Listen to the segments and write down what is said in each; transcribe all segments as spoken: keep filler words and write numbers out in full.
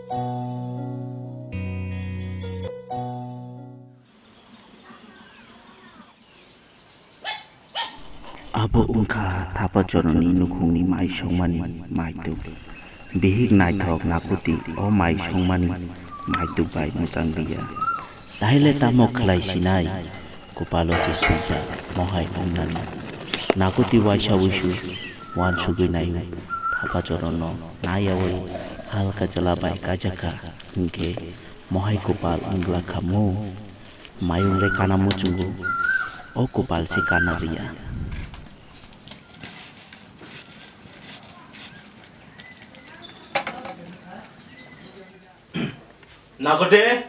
Abo wngkha Thapachoronni nukhungni mai songmani maituk. Bihik naithok Nakuti o mai songmani maituk bai mwchang liya. Taile tamo khlai sinai? Kopalo se swijak mohai wngnani. Nakuti waisa wisu wansugwi naio Thapachoronno, naiyaui halka chwla bai kaijakha, hinkhe mohai kopal wngla khamu. Mayung le kana muchungo, o kopal se kana riya. Nakote,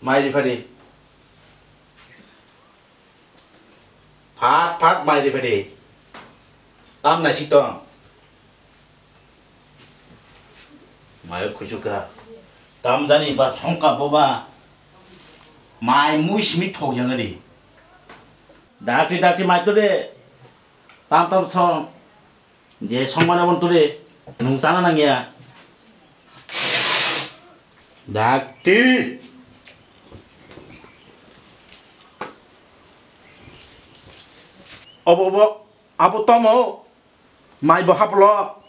mai ri phadi. Phat phat mai ri phadi. Tam naisik tong. Mai khuichuk kha. Tam jani ba songka bo ba. Mai mui simi thok yang di. Dakti dakti mai to de. Tam tam song. Je songmani aboni tuli nwng chana nangya. Dakti. Obo, obo, abo tomo, mai bo haplo.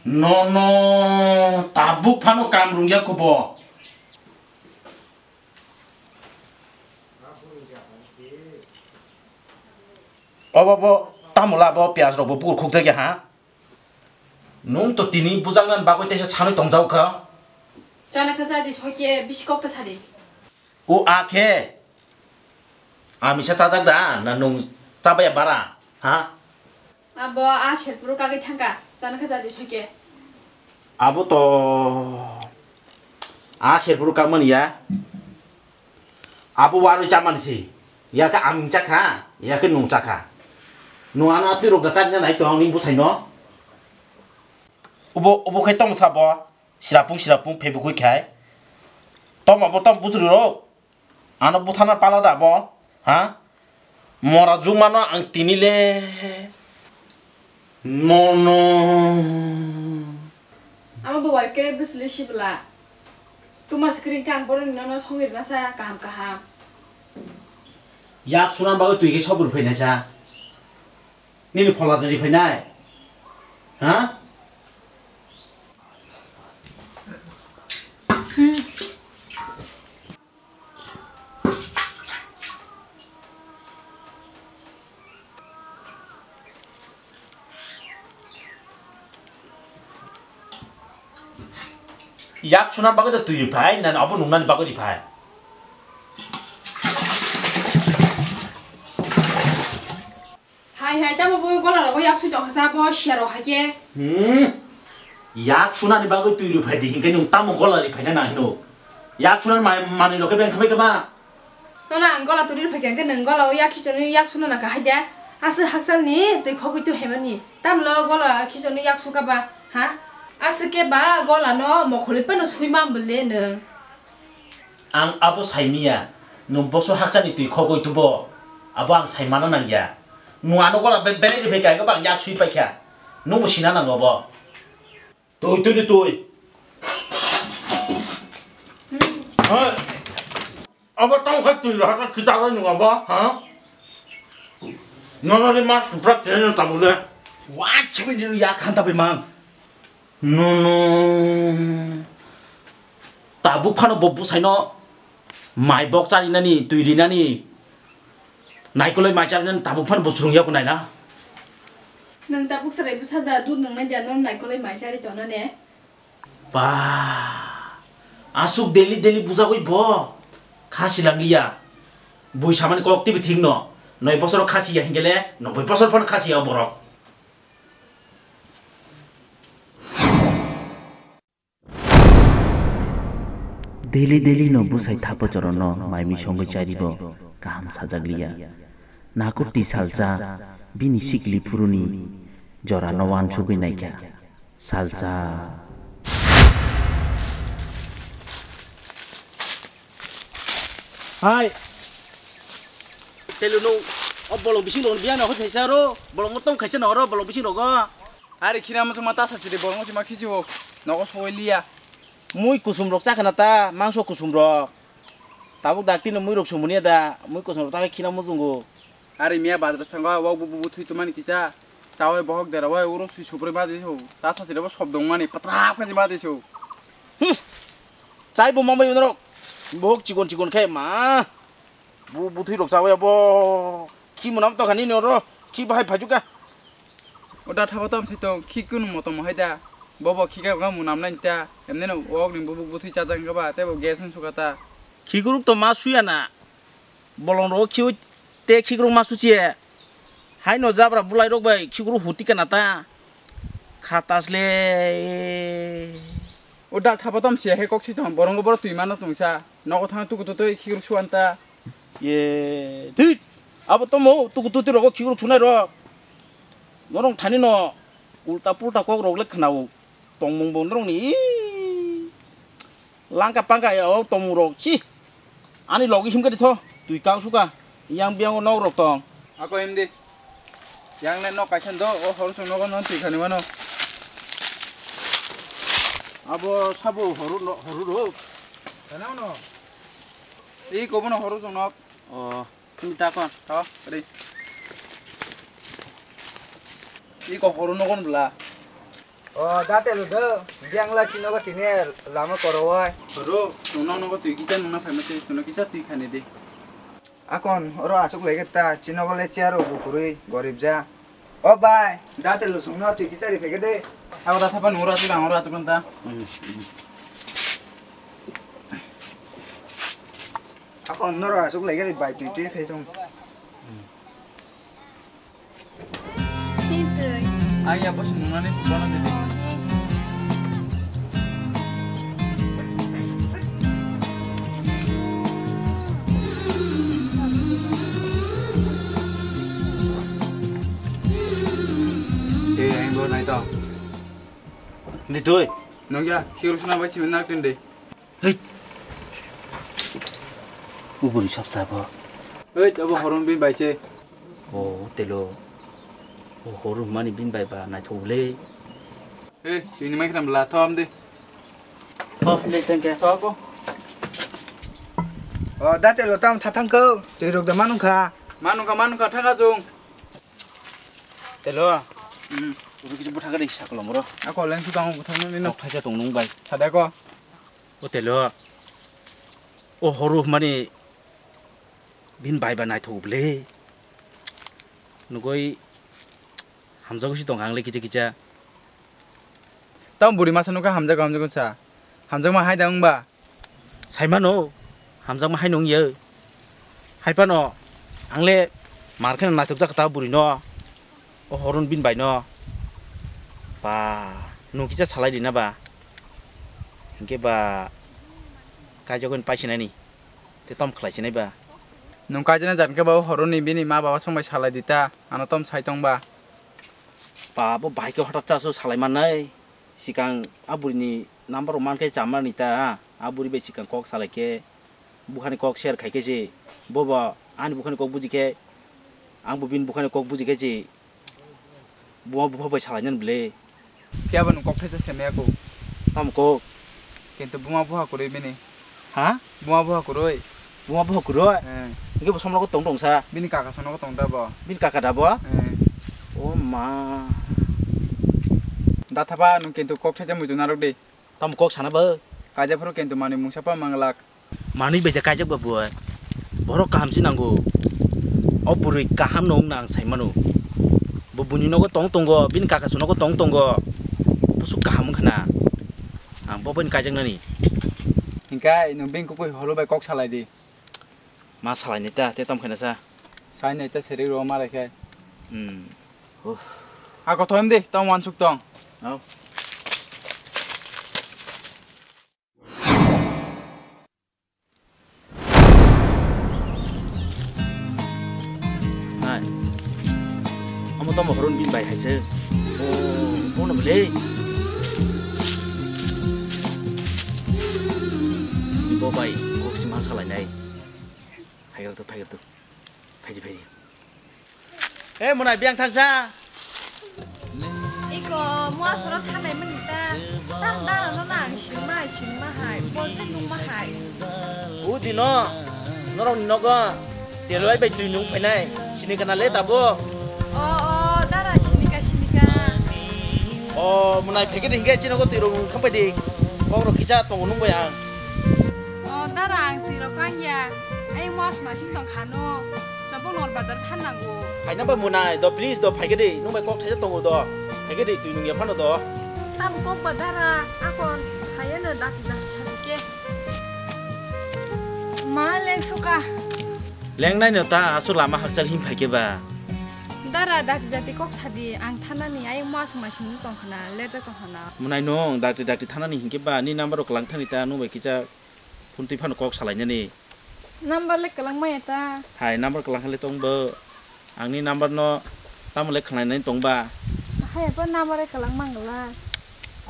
Nono, tabuk phano kam rungya kubo. Obo bo tamo la bo piyaj rok bo bukur khukjak ya ha? Nwng to tini bujaknani bagwi teisa sanwi tongjao kha. Chana kha jadi soike bisi kok ta sadi. O a khe. Amisa chajak da na nwng chabaya bara ha? Abo a serpuru kagwi thangkha, chana kha jadi soike. Abo to a serpuru kagmani ya. Abo warwi chamani si. Ya khe ang chakha, ya khe nwng chakha. Nwng ano atwi rok da chakna nai tong ni bwsai no. Ubo, ubo khai tong sabo. Sirapung, sirapung, phebugwi khai. Toma bo tong bujuru rok. Ano buthana pala da bo. Ha? Mora jumano ang tini le. Mono. Amo bo bai kere bwsli sibla. Tuma screen kang boroni nono songwi rwna sa kaham kaham. Yak suna bagwi twi khe sobur phaina sa. Nini phola ri phainai. Ha? Hmm. Yak suna bagwi da twi ri phai, nan abo nungnani bagwi ri phai. Hai hai, tamo bo gola rogo yak sui tongkha sa bo siya rok hai khe. Hmm. Yak sunani bagwi twi rwi phai di, hinkhe nwng tamo gola ri phaina nang hino? Yak sunani ma-, manwi rok khe beng khamai khe ma? Nono ang gola twi rwi phai khe, hinkhe nwng gola o yak khichoni yak suna nang kha hai de. Aswk hakchalni twi khogwi twi hai mani. Tamlo gola khichoni yak suka ba, ha? Aswk khe ba gola no mokholi phano sui man bwle nwng. Ang abo sai miya, nwng boso hakchani twi khogwi tubo, abo ang sai mana nangya. Nwng ano gola be-, belai ri phai kha, ang yak sui pai kha. Nwng bo sina nango bo. Twi, twi, twi. Hai. Abo tamo khe twi hata khicha roi nwng abo, ha? Nono ri mas supra khe nwng tabule. Wa chimi ni ya khan tabi mang. Nono tabuk phano bo bwsaino mai bok charinani, twi rinani, naikolwi mai charinani tabuk phano bo swrwngya ko naina. Nwng tabuk chwrai bwsa da, dur nwngnai da, nono naikolwi mai chari tongnane. Ba, aswk daily daily bujagwi bo kha silangliya. Bui samani kok twi thikno, noi bosoro kha siya hinkhe le, noboi bosor phano kha siya o borok. Daily daily no bwsai Thapachoronno mai misongwi charibo kaham sajakliya. Nakuti salsa bini sikli phuruni jorano wansugwi naikha. Salsa. Hai. Telu nung o bolong bising rok biya no hoi thaisa ro, bolong tong khaisa no ro, bolong bising rogo. Ari khina muchungma ta sachiri borok muchungma khichi o. Nogo soi liya. Mui kusum rok chakha na ta, mangso kusum rok. Tabuk dak tino mui rok sumuni da, mui kusum rok ta khina muchungo. Ari miya bazar thango, wak bu bu bu thui tumani kisa. Chawai bohok dera wai uro sui suproi ma diso. Ta sachiri bo sob dong mani patra khaji ma diso. Hmm. Chai bo mambai unrok. Bohok chikon chikon khe ma. Bu buthwi rok chawi abo. Khi munam to khani noro. Khi bahai phajuka. O da thabo tam thai to khi kunu motom hai da. Bobo khi ka ga munam nai ta. Emne no wok ni bu buthwi chajang ga ba tebo gas hun suka ta. Khi guruk to ma suya na. Bolong ro khi te khi guruk ma suchie. Hai no jabra bulai rok bai khi guruk huti kana ta. Khatas le. O da thabo tam siya he kok si tong, borongo boro twi mano tongsa. Nogo thang tuku tutui khikruk suan ta. Ye, thik. Abo tomo tuku tutui rogo khikruk sunai rok. Norong thani no ulta pulta kok rok le khnao. Tongmung bo norong ni. Langka pangka ya o tongmung rok chi. Ani logi himka di tho. Twi kang suka. Yang biang o nok rok tong. Ako him di. Yang le nok kaisa do, o hor song nogo non twi khani mano. Abo sabo horu no, horu ro. Kana no? I ko bono horu song nok. O, ni ta kon. To, ri. I ko horu nogon bla. O, da telo do. Yang la chinogo tini lama korowai. Horu, song nok nogo twi kisa nuna phaima twi, song nok kisa twi khani di. Akon, oro asuk lege ta, chinogo le chair o bukurui, gorib ja. O bai, da telo song no twi kisa ri phege de. Ako da thapa nung oro asuk rang oro asuk ta. Ako noro asuk lai gari bai twi twi khai thung. Ang ya bos nungnani bana de. Ei, ang bo nai to. Ni tui. Nung ya, hiru suna bai simi nak tin de. Hei. Uburi sab sabo. Hei, abo horun bin bai se. O, telo. O horun mani bin bai ba naithok le. Hei, sini mai khram la thom de. Thom le tengke. Thoko. O, da telo tam thathang ko. Tui rok da manung kha. Manung kha, manung kha, thanga jung. Telo. Hmm. Uru kisa butha gari saklo moro. Ako leng su tang butha no nino. Kok thaisa tong nung bai. Sada ko. O telo. O horu mani bin bai ba naithok ble. Nugoi hamjago si tong ang le kicha kicha. Tam buri masa nukha hamjago hamjago sa. Hamjak ma hai da wng ba. Saimano, hamjakma haino wngya. Haiphano, ang le mar kheno naithokjak kha ta bwrwino. O horoni bini bai no. Ba, nwng kisa salai rina ba. Hinkhe ba, kaijagwi paisinaini. Tei tom khlaisinai ba. Nwng kaijana jan khe ba o horoni bini ma baba song bai salai di ta. Ano tom sai tong ba. Ba, bo bahai khe hothat chasu salai mannai. Sikang a bwrwini number rok mankhe chamani ta, a bwrwi bai sikang kok salai khe, bukhani kok share khai khe se, bo bo ani bukhani kok buji khe, ang bo bini bukhani kok buji khe se, buma bupha bai salai nani bwle. Phiya bo nwng kok thaisa se maya kho. Tamo kok? Kintu buma bupha kwrwi bini. Ha? Buma bupha kwrwi. Buma bupha kwrwi? Eh. Hingke bo somlogo tong tong sa? Bini kaka somlogo tong da bo. Bini kaka da bo? Eh. O ma. Da thapa nwng kintu kok thaisa muitu narwk di. Tamo kok sana bo? Kaijak phuru kintu manwi mungsa pa manglak. Manwi bai de kaijak ba bo? Borok kaham si nango. O bwrwi kaham no wngna ang sai mano. Bo buini nogo tong tongo, bini kaka su nogo tong tongo. Busuk kaham wngkha na. Ang bo bai kaijak nani. Hingkai nwng bini kukui holo bai kok salai di. Ma salai nai ta, te tom khaina sa. Sai nai ta seri ro ma rai khai. Hmm. Huh. A kothom de, tom wansuk tong. Au. Hai. Amo tomo horon bin bai hai se. O, bono bele. Bo bai, kok si ma salai nai. Phaigal to, phaigal to. Phaidi, phaidi. Eh, mwnai biyang thangsa. O, muasoro thanai mani ta. Tam dara no nang singma hai, singma hai, bol je nungma hai. O dino, norok ni nogo, telwai bai twi nung phainai, sini kana le tabo? O, o, dara sinika, sinika. O, mwnai phege de hinge chino go twi rok nung khapai de. Kok rok kisa tongo nung bai ang. O, dara ang twi rok kang ya. Ai muas masing tong khano. Chobok nor bazar than nango. Phaina ba mwnai do, please do, phaikhe de, nung bai kok thaisa tongo do. Phaikhe de, twi nung ya phano do. Tam kok ba dara, akon, phaiya no dati dati sani ke. Ma leng suka. Leng nai no ta, asuk lama hakchal him phaikhe ba. Dara dati dati kok sadi, ang thanani, ai muas masing tong khana, lejak tong khana. Mwnai nung, dati dati thanani hinkhe ba, ni number rok lang thani ta, nung bai kisa. Phone twi phano kok salainani. Number le kwlangma ya ta? Hai, number kwlang khe le tong bo. Angni number no tamo le khwlainani tong ba? Hai, bo number le kwlangma wngla.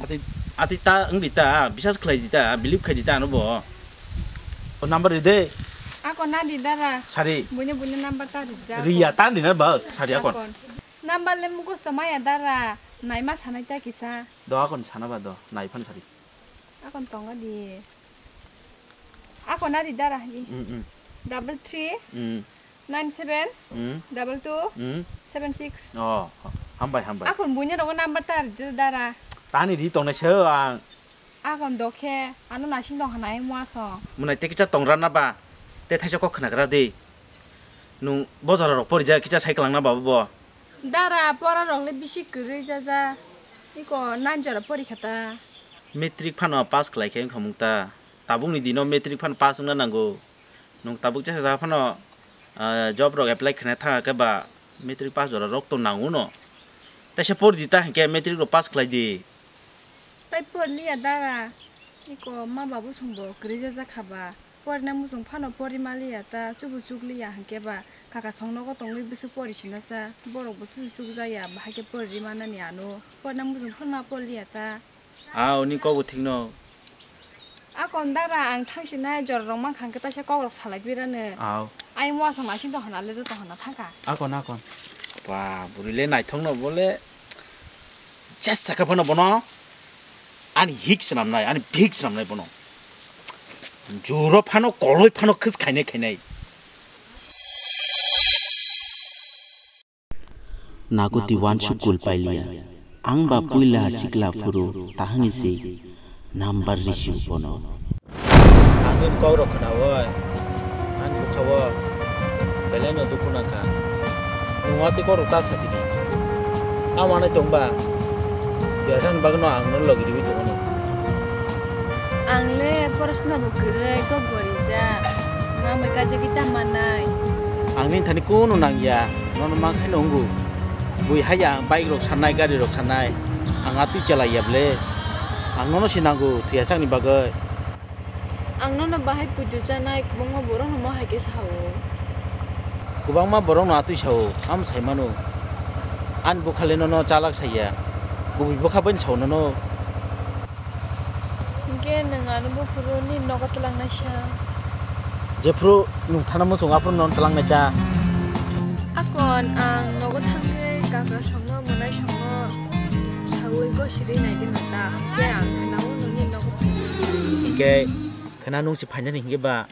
Ati, ati ta wng di ta, bisas khlai di ta, believe khai di ta ano bo. O number ri de. Ako na di dara. Sari. Buini, buini number ta ri ja. Ri ya, ta di na ba, sari akon. Akon. Number le mukhos to maya dara, naima sanai ta kisa. Do akon sana ba do, nai phan sari. Akon tonga di. Ako nari dara hi. Mm, mm. Double three, Mm, nine seven, mm, double two, mm. seven six. Oh, hambai, hambai. Akon buini rogo number tar dara. Tani ri tongnai se ang. Akon dokhe, ano nasing tong hanai muaso. Munai te kicha tongra na ba? Te thaisa kok khnagra di. Nung bojaro rok porija kicha sai kwlangna ba bo? Dara pora rok le bisi kwrwi jaja. Iko nine jora porikha ta. Matric phano pass khlai khe wngkha mung ta. Tabukni dino matric phano pass wngna nango. Nung tabuk jesa jaga phano, ah, job rok apply khaina thangakhe ba matric pass jora rok to nango no. Teisa pori di ta hinkhe matric rok pass khlai di. Tai porliya dara, iko ma babu songbo kwrwi jajak kha ba. Porina muchung phano pori maliya ta, chubu chukliya hinkhe ba. Kaka song nogo tongwi bwswk pori sinasa, borok bo chubu chukjaya, bahai khe pori manani ano. Porina muchung phano ma porliya ta. A, oni kok bo thik no. Akon dara ang thangsinai jora rok mankha hinkhe taisa kok rok salai pirano. Aw. Ai muasong naising tong hana le joto hana thangkha. Akon, akon. Ba, bwrwi le naithok no bole. Jesa khe phano bono ani hik swnamnai, ani bihik swnamnai bono. Juro phano koloi phano khis khainai khainai. Nakuti wansuk kul pailiya. Ang ba puila sikla phuru tahani se number risiu bono. Ang nini kok rok khnaui, ani bwkha o belai no dukhu nangkha. Nwng watwi kok rok ta sachidi. Tamo anai tong ba? Biasani bagwi no ang nono logi riui tongo no. Ang le porosona bo kwrwi, kok bo rijak. Nwng bai kaijagwi ta mannai. Ang nini thani kunu nangya, nono mankhai no wngo. Bui haya ang bike rok sanai, gari rok sanai. Ang atwi chalaiya ble. Ang nono se nango, thwiya chakni bagwi. Ang nono bahai puitu chanai kwbangma borok no mo hai khe sao. Kwbangma borok no atwi sao, amo sai mano. Ani bwkha le nono chalak saiya. Kubui bwkha bai sao nono. Hinkhe nwng ano buphuru nini nogo twlangnai sa. Jephuru nwng thana muchung aphuru nono twlangnai ta. Akon ang nogo thangwi kaka songno mwnai songno saui gosirwi naidi mata. Khe ang khwnao nini nogo. Hinkhe khwna nung se phainani hinkhe ba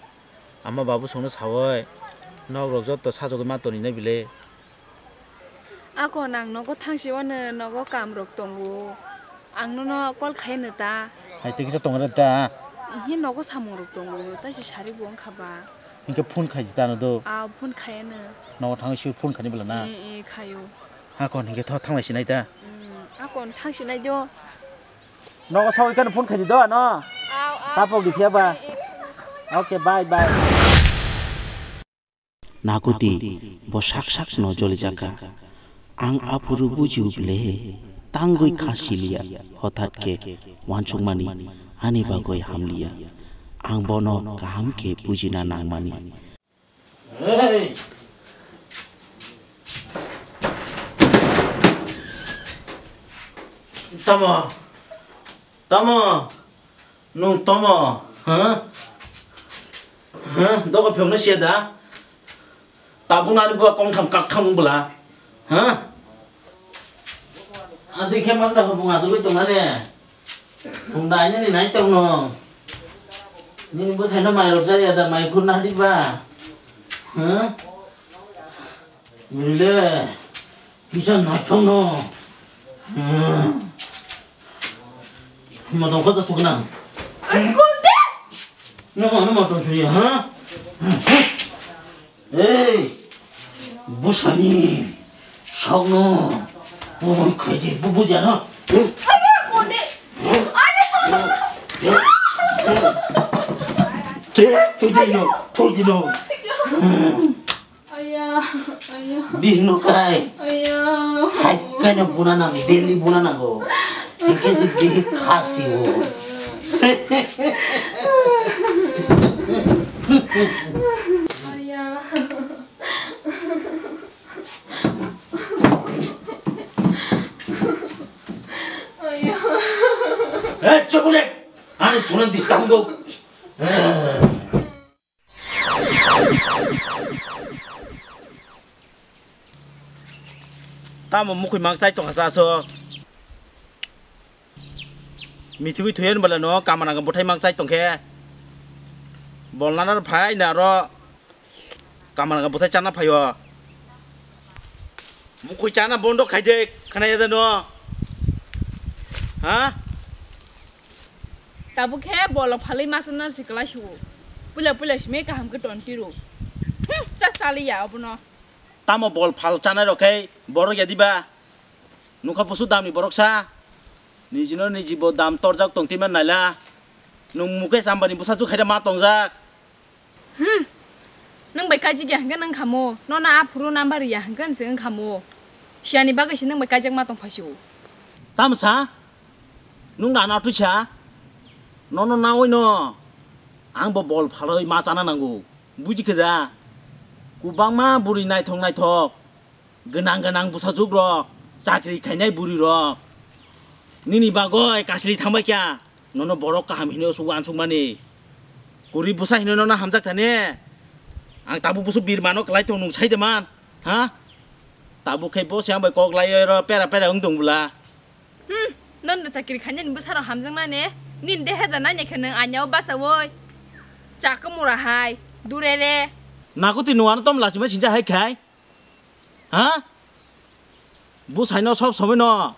ama babu songno saui nok rok joto sajagwi ma toni nai bile. Ako nang nogo thangsi wano nogo kam rok tongo. Ang nono call khai no ta. Hai tei kisa tongo ta. Ihi nogo samung rok tongo. Tai si sari bo wngkha ba. Hinkhe phone khai ta no do. Ah, phone khai no. Nogo thangsi phone khai ni bela na. Eh, eh, khayo. Hakon hinkhe tho thanglai sinai ta. Hmm, akon thangsi nai do. Nogo sawi kano phone khai di do ano. Aw, aw. Tapok di phiya ba. Eh, eh. Okay, bye, bye. Nakuti, bo sak sak no joli jaka. Ang aphuru bujiu ble, tangwi kha siliya, hothat khe wansukmani ani bagwi hamliya. Ang bono kaham khe bujina nangmani. Hey! Tamo? Tamo? Nung tomo, ha? Ha? Dogo phiyokno siya da? Tabuk nani buwa kongtham kaktham wng bwla, ha? Twi khe mangra hobung achugwi tongmani. Hung dai nini nai tongno. Nini bwsaino mai rok jaya da mai khurna hadi ba. Huh? Mile. Kisa nai tongno. Hmm. Modong kota sukna. Ai, kunde! Namo, namo to suya, ha? Ei, bwsani sakno pubun khaidi, bu buja no. Aya, konde. Aya. Te, tujino, tujino. Aya, aya. Bihno kai. Aya. Hai kai no buna nang, daily buna nango. Sike sik bihi khasi o. Aya. Aya. Eh, chocolate! Ani tunan disturb go. Eh. Tamo mukhui mang chai tongkha sa so. Mithigwi thuyan bala no kamana ka bwthai mang chai tongkhe. Bolnana phai na ro. Kamana ka bwthai chana phaio. Mukhui chana bondo khaide khanaya da no. Ha? Tabuk khe bolok phalwi masa nang si kwlai sugo. Puila puila simi kaham khe ton tiro. Hmm, cha sali ya obono. Tamo bol phal chanai rok khe borok ya diba? Nukha busu damni borok sa. Nijino niji bo dam torjak tong twi man naila. Nung Mukesh Ambani bwsajwk hai da ma tongjak. Hmm. Nwng bai kaijak ya hwnkhe nwng khamo. Nono aphuru number ya hwnkhe nwng khamo. Siyani bagwi se nwng bai kaijak ma tong phaisio. Tamo sa? Nwng nana twi sa? Nono nawi no. Ang bo bol phalwi ma chana nango. Buji khe da? Kwbangma bwrwi naithok naithok. Gwnang gwnang bwsajwk rok, chakri khainai bwrwi rok. Nini bagwi kasli thangbai kha, nono borok kaham hinwi uansukmani. Kwrwi bwsa hinwi nono hamjak thani. Ang tabuk busu birmano kwlai tong nung sai de man, ha? Tabuk khe bo se ang bai kok lai ro pera pera wng tong bwla. Hmm, nono chakri khainani bwsarok hamjaknani. Nini dehe da nani khe nwng anyao bachaui. Chakwmura hai, durere. Nakuti nuano tom lachima sinja hai khai. Ha? Bwsaino sob somoi no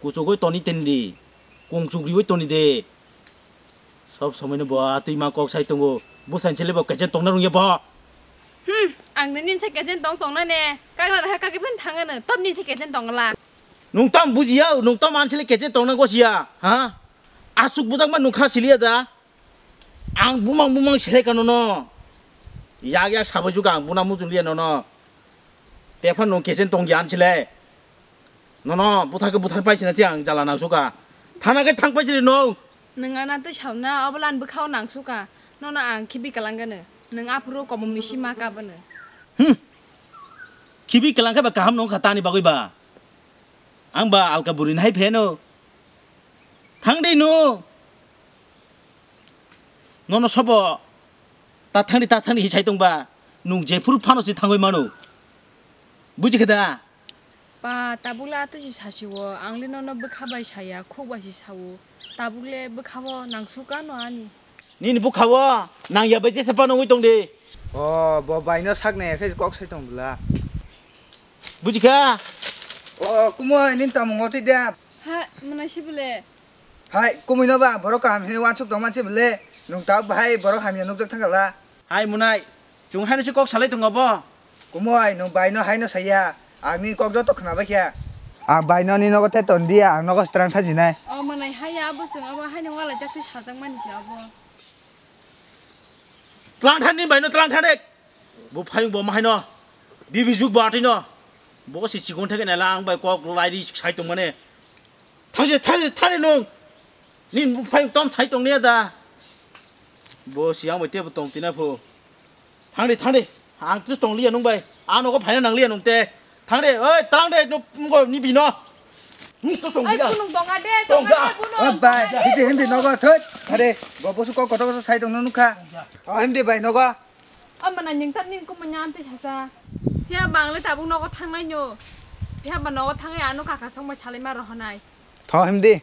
kuchugwi toni teni di, kungchuk riwi toni de. Sob somoi no bo a twi ma kok sai tongo. Bwsaini chele bo kechen tongna rungya bo. Hmm, ang de nini se kechen tong tongna ne. Kagra raha kagwi phan thangano. Tom nini se kechen tongla. Nung tom bujiya, nung tom an chele kechen tongna gosiya. Ha? Asuk bujak ma nung kha siliya da. Ang bumang bumang selai kano no. Yak yak sabai juga ang buna mujung liya nono. Tepha nung kechen tong yan chile. Nono buthar ke buthar pai sina chi ang jala nang suka. Thana ke thang pai chile no. Nwng ana twi sauna obolan bwkhao nang suka. Nono ang khibi kalang gano. Nwng aphuru komo misi ma kabano. Hmm. Khibi kalang khe ba kaham nong kha tani bagwi ba. Ang ba alka buri nai pheno. Thang de no. Nono sobo ta thangdi ta thangdi hi sai tongba nung jephuru phano si thangwi mano. Buji khe da? Pa, tabukle ato si sasiwo, ang le nono bwkha bai saya, khuk bai si sawo. Tabukle bwkhao nang suka no ani. Nini bwkhao nang ya bai jesa phano wi tong de. O, bo bai no sak nai khe kok sai tong bwla. Buji kha? O, kumoi nini tamo ngoti de. Ha, mwnai si bwle. Hai, kumui no ba, borok kaham hinwi wansuk tong man se bwle. Nung tabuk bahai borok hamya nukjak thangkha la. Hai mwnai, chwng haino se kok salai tongo bo. Kumui, nung bai no haino saya. Ang nini kok joto khna bai kha. Ang bai no nini nogo the ton dia, ang nogo strang tha jinai. O mwnai haya, abo chwng abo haino walaijak twi sajak mani se abo. Tlang tha ni bai no, tlang tha de. Bo phayung bo mahaino. Bibi juk bo atwi no. Bo si chikon theke nela ang bai kok lai ri sai tong mane. Thangse, thangse, thangse nung. Ni bo phayung tom sai tong ne da. Bo si ang bai tebo tong tina pho. Thangde, thangde. Ang tu tong liya nung bai. Ang nogo phaina nang liya nung te. Thangde, oi, thangde, no, ngo, ni bino. Hmm, tu tong Ai, liya. Bunung tonga de, Tong tonga da. de, bunung, O bai, tonga de. Hiji hindi nogo thut. Are, bo bosu kok kotor kotor sai tong nukha. O hindi bai nogo. O mana nyeng tat nin kumanya anti sasa. Ya bang le tabuk nogo thangnai nyo. Phiya ba nogo thangwi ano kaka songbai salaima rohonai. Tho himdi.